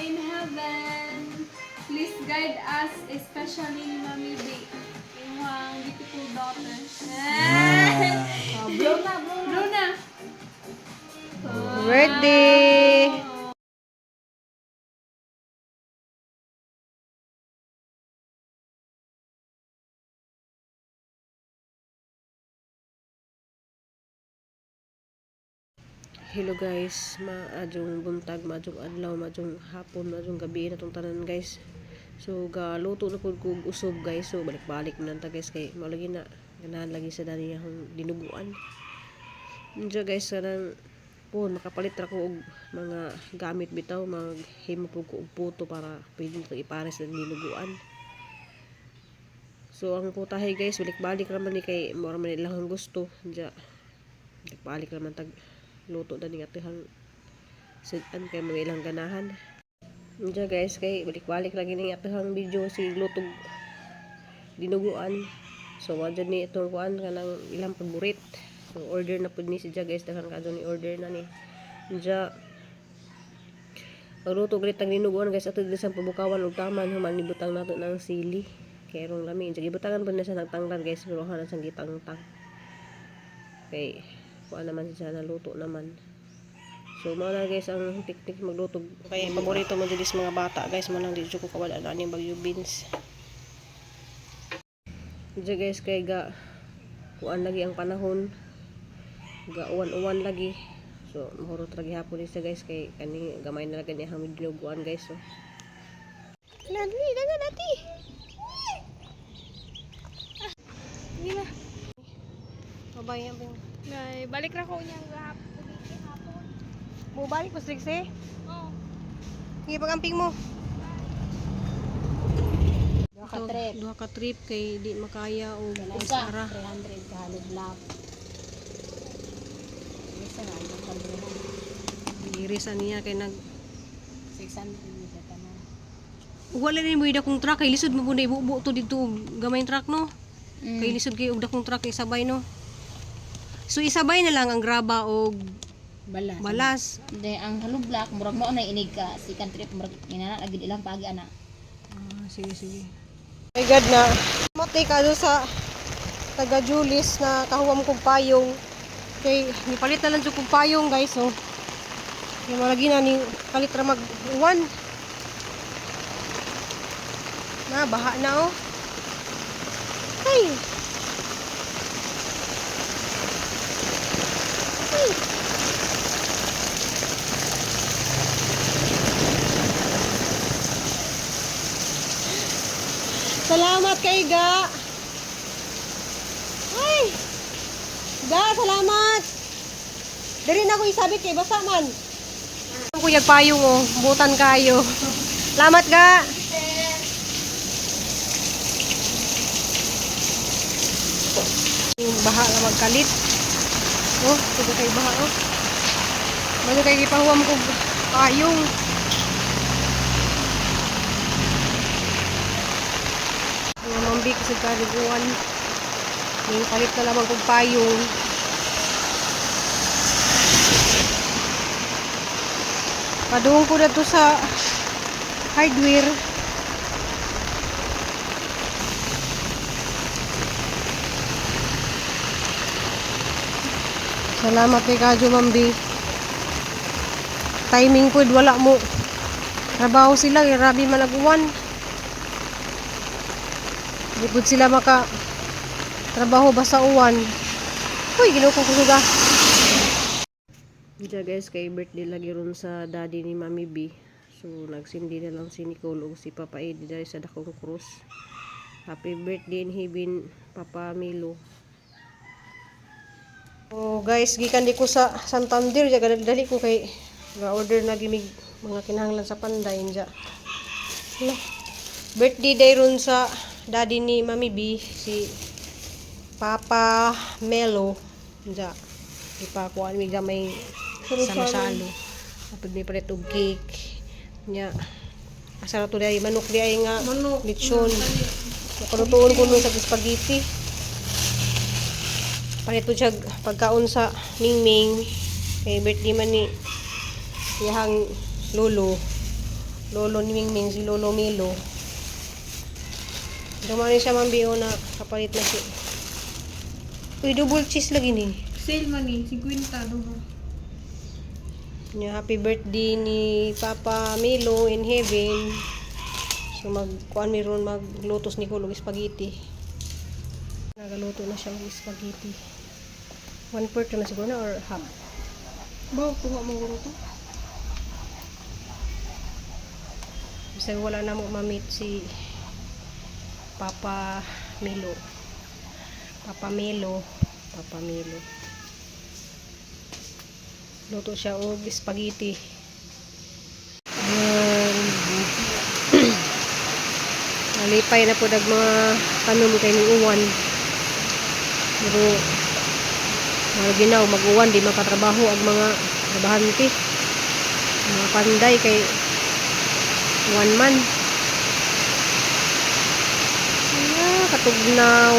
in heaven, please guide us, especially ni Mami B, imong beautiful daughter. Ah. Oh, blow na, blow na. Blow na. Birthday! Hello guys, maadjong buntag, maadjong adlaw, maadjong hapon, maadjong gabi na tong tanan, guys. So galuto na pud kog usob, guys. So balik-balik man ta, guys, kay mao lagi na ganahan lagi sa dani akong dinuguan. Unsa guys, kanang po makapalit ra ko og mga gamit bitaw, maghimo pud ko og puto para pwede nito ipares sa dinuguan. So ang putahe, guys, balik-balik ra man ni kay mao ra man ilang gusto. Unsa balik-balik ra man tag luto na ni atihang sudan kay mga ilang ganahan. Unsa guys, kay balik-balik lagi ning atihang video si lutog dinuguan. So wa jud ni itong kuan kanang ilang paborit. So order na pud ni siya, guys, daghan kadto ni order na ni. Unsa pagluto galit ang dinuguan, guys, ato dili sa pabukawan og taman human ibutang nato ng sili. Kay rong lami. Unsa gibutangan pud na siya nagtanglan, guys, pero hanan sang gitangtang. Kay kuan naman siya, naluto naman. So mao na guys ang teknik magluto. Kay paborito mo jud is mga bata, guys, mo nang di jud ko kawala na aning Baguio beans. Diyan guys, kay ga kuan lagi ang panahon. Ga uwan-uwan lagi. So mahurot ra gihapon ni siya, guys, kay kani gamay na lang gani ang dinuguan, guys. So Lali, daga dati. Sige na. Babay ang Nay, balik ra ko niyang hapon. Hapon. Mubalik mo Trixie. Oh. Sige, pag-amping mo. Duha ka trip. Duha ka trip kay di makaya og Usa, ara. 300 ka hollow block. Isa nga, ang kalbuhan. Irisan niya kay nag 600 ni siya tanan. Wala ni mo dakong truck kay lisod mo na ibubo to dito og gamay truck, no. Kay lisod kay og dakong truck isabay, no. So isabay na lang ang graba og Balas. balas. Hindi, ang hollow block, murag mo na inig ka. Second trip, murag inana, lagi ilang pagi, ana. Ah, sige sige. My God na. Mati ka doon sa taga Julis na kahuwam kong payong. Kay nipalit na lang jud kong payong, guys, oh. Kay malagi na ni palit ra mag uwan. Na baha na, oh. Ay. Ay. Salamat kay Ga. Ay. Ga, salamat. Diri na ko isabit kay basa man. Ang kuyag payong, oh, butan kayo. Salamat, Ga. Yung baha nga magkalit. Oh, tugo kay baha, oh. Mano kay gipahuwam ko payong. Mga mambik sa kaliguan. Yung palit na lamang kong payong. Padung ko na to sa hardware. Salamat kay Kadyo Mambi. Timing po, wala mo. Trabaho sila, grabe malaguan. Di pud sila maka trabaho basta uwan. Uy, Ginoo ko kusuga. Diya guys, kay birthday lagi ron sa daddy ni Mami B. So nagsindi na lang si Nicole ug si Papa Eddie dahil sa dakong krus. Happy birthday in heaven, Papa Milo. Oh guys, gikan di ko sa Santander, ja dali ko kay ga-order na gimig mga kinahanglan sa panday ja. Hala. Birthday day ron sa daddy ni Mami B, si Papa Melo. Ja. Ipakuan mi gamay salo-salo. Apod mi palit og cake. Nya. Asa na to di ay manok di ay nga Manok. lechon. Nakalutuon ko nun sa spaghetti. Palit po siya pagkaon sa Mingming. Kay birthday man ni iyahang lolo. Lolo ni Mingming, si Lolo Milo. Dumani siya mambiyo na kapalit na si. Uy, double cheese lagi ni. Sale man ni, 50 duha. Nya, happy birthday ni Papa Milo in heaven. So mag kuan mi ron maglutos ni Kulog spaghetti. Nagaluto na siya og spaghetti. One part na siguro na or half. Ba, kuha mo guro to. Bisag wala na mo ma-meet si Papa Milo. Papa Milo, Papa Milo. Luto siya og spaghetti. Ayan. Nalipay na po dag mga tanom kay ning uwan. Pero mga ginaw mag-uwan di makatrabaho ang mga trabahante. Mga panday kay one man. Ah, katugnaw.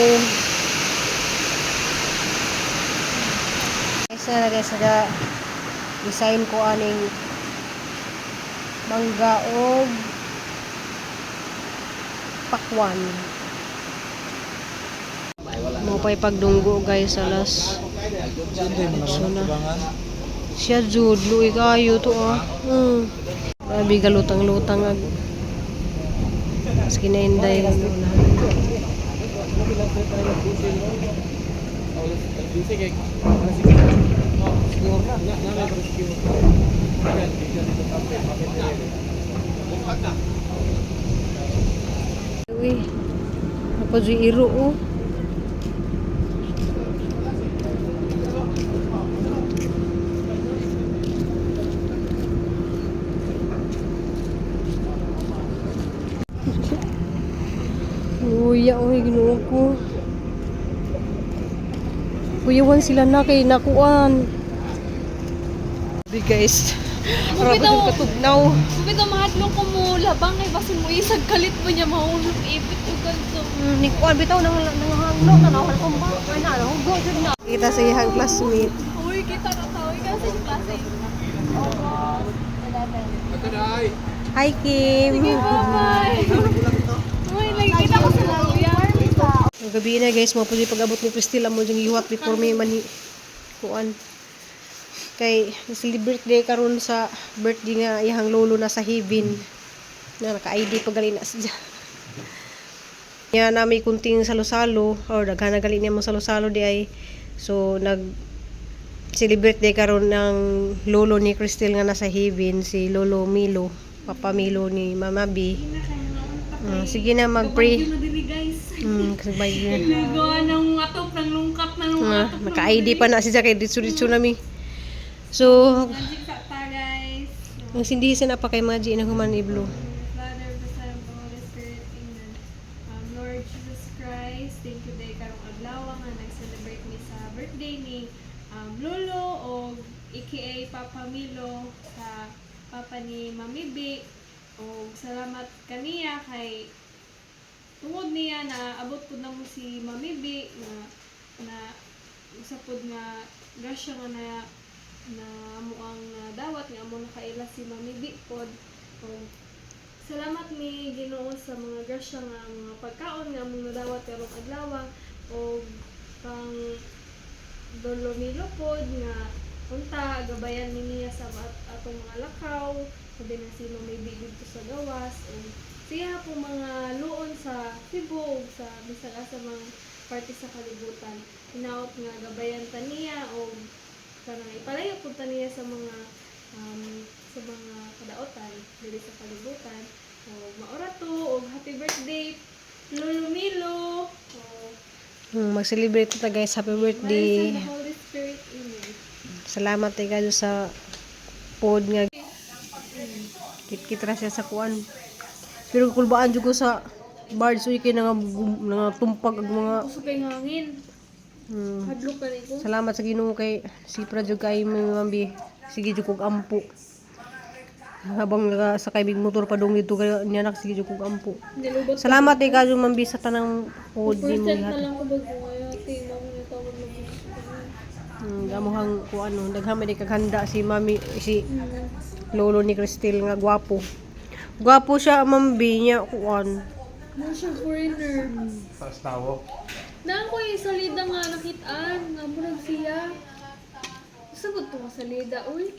Guys, na guys, naga design ko aning mangga og pakwan. Mo pa'y pagdunggo guys alas. So na. Siya jud luoy kayo to ah. Grabe galutang-lutang ag. Mas kinainday lang muna. Uy. Ako jud iro oh. Uya, uy, ginoo ko. Kuyawan sila na kay nakuan. Di guys. Bitaw. Grabe katugnaw. Bitaw mahadlok ko mo labang kay basin mo isag kalit mo niya mahulog ipit ug kanto. Ni kuan bitaw nang nanghangno tanawan ko ba. Ay na, hugo jud na. Kita sa iyang classmate. Uy, kita na ta. Uy, kasi sa klase. Hi Kim. Sige, bye-bye. Uy, lagi kita ko sa laruya. Ang gabi na guys, mo po pag-abot ni Priscilla mo yung iwat before may mani kuan. Kay celebrate day karon sa birthday nga iyang lolo na sa heaven. Na naka-ID pa gali na siya. Niya na may kunting salo-salo or daghan na gali niya mo salo-salo di ay. So nag celebrate day karon ng lolo ni Cristel nga nasa heaven si Lolo Milo, Papa Milo ni Mama B. Sige na mag-pray. Yung na diri guys. Kasi bye na. Nagawa ng atop ng lungkap ng Ah, atop. naka-ID pa na si Jack ditso-ditso na mi. So, Magic sa ta guys. ang sindihin na pa kay Maji na human iblo. Father, the Son, and the Holy Spirit. Amen. Lord Jesus Christ, thank you day karong adlaw nga nag-celebrate mi sa birthday ni Lolo o aka Papa Milo sa papa ni Mami B. O salamat kaniya kay tungod niya na abot pud namo si Mami B na na usa pud nga grasya nga na na amo ang dawat nga amo nakaila si Mami B pod. Og salamat ni Ginoo sa mga grasya nga mga pagkaon nga among nadawat karong adlaw og pang Lolo Milo pod nga unta gabayan ni niya sa atong mga lakaw sabi na si Mami B didto sa gawas ug siya po mga luon sa Cebu ug sa bisag asa mga parte sa kalibutan hinaot nga gabayan ta niya og kanang ipalayo pud ta niya sa mga kadaotan diri sa kalibutan ug maora to og happy birthday Lolo Milo ug Mag-celebrate ta guys, happy birthday. Mary, Son, the Holy Spirit. Amen. Salamat kay God sa pod nga kit-kit ra siya sa kuan. Pero kulbaan jud ko sa birds uy kay nga tumpag ag mga Kusog kay hangin. Hadlok ka nito. Salamat sa Ginoo kay sipra jud kay mambi. Sige jud kog ampo. Habang nakasakay mig motor padung dito kay niya nak sige jud kog ampo. Nilubot. Salamat kay kadyo mambi sa tanang pod ni mo Percent na ihatag. lang ko bago ngayon. Ate, mami na tawag na bukas. Amohang kuan no, daghan man kag handa si mami si lolo ni Cristel nga gwapo. Gwapo siya, Ma'am B niya, kuan. Mo siya foreigner. Taas tawo. Naan ko yung salida nga nakitaan. Nga murag siya. Sagot to ka salida, uy.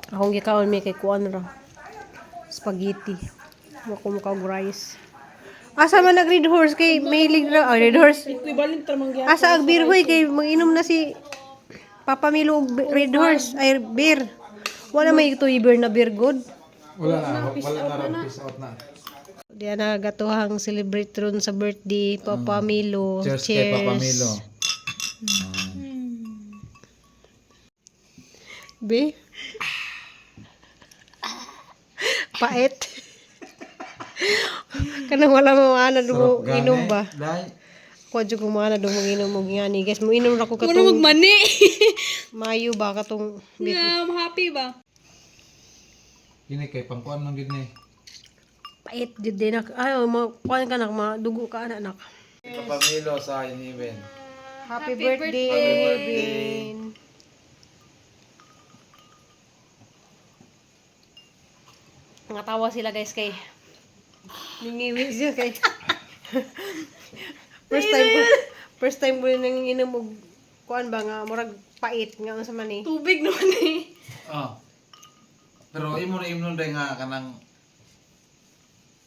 Akong gikaon may kay kuan ra. Spaghetti. Wa ko mukha og rice. Asa man nag Red Horse kay mahilig na oh, Red Horse. Equivalent ra man gyapon. Asa ang beer hoy kay manginom na si Papa Milo og Red Horse ay beer. Wala may ito beer na beer good. Wala na, wala na rin. Peace out na. Diyan na gatuhang celebrate ron sa birthday Papa Milo. Cheers, kay Papa Milo. Be. Pait. Kanang wala mo ana mo Sarap gani. inom ba? Dai. Kuha jud ko mo ana mo inom mo ngani guys. Mo inom ra ko Muna katong magmani. Mayo ba katong Nga, happy ba? Kini kay pangkuan man gid ni. pait jud din nak. Ay mo kuan ka nak madugo ka ana nak. Papa Milo sa Iniven. Happy birthday, birthday. Nangatawa sila guys kay ningiwi siya kay first time ko first time ko nang inom og kuan ba nga murag pait nga unsa man eh. Tubig naman eh. Oh. Pero imo na imnon day nga kanang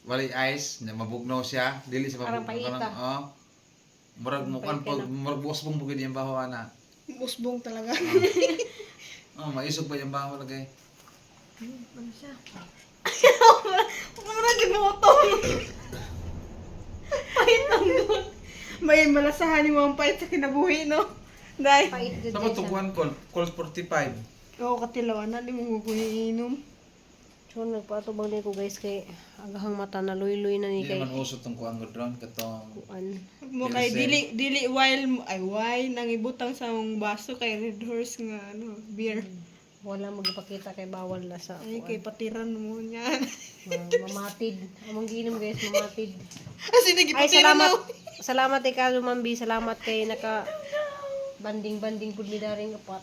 walay ice na mabugnaw siya, dili siya Parang mabugnaw paita. kanang oh. Murag mo kan pag murag bukas pong bugid yung baho ana. Usbong talaga. Oh, maisog pa yung baho lagay. Murag gid mo to. Pait lang doon. May malasahan ni ang pait sa kinabuhi, no? Dahil. Pait jud Sa siya. tuguan call, call 45. Oo, katilawan na, di mo inom. So nagpatubang din ko guys kay agahang mata na luy-luy na ni Hindi kay naman uso tong kuan gud ron katong kuan. Mo kay Pilsen. dili dili while ay wine nang ibutang sa mong baso kay Red Horse nga ano beer. Wala magpakita kay bawal na sa Ay kay patiran mo niyan. Mamatid. Among giinom guys, mamatid. As in Ay, gipatiran salamat. na. Salamat ikaw, Lumambi. Salamat kay naka banding-banding pud mi daring upat.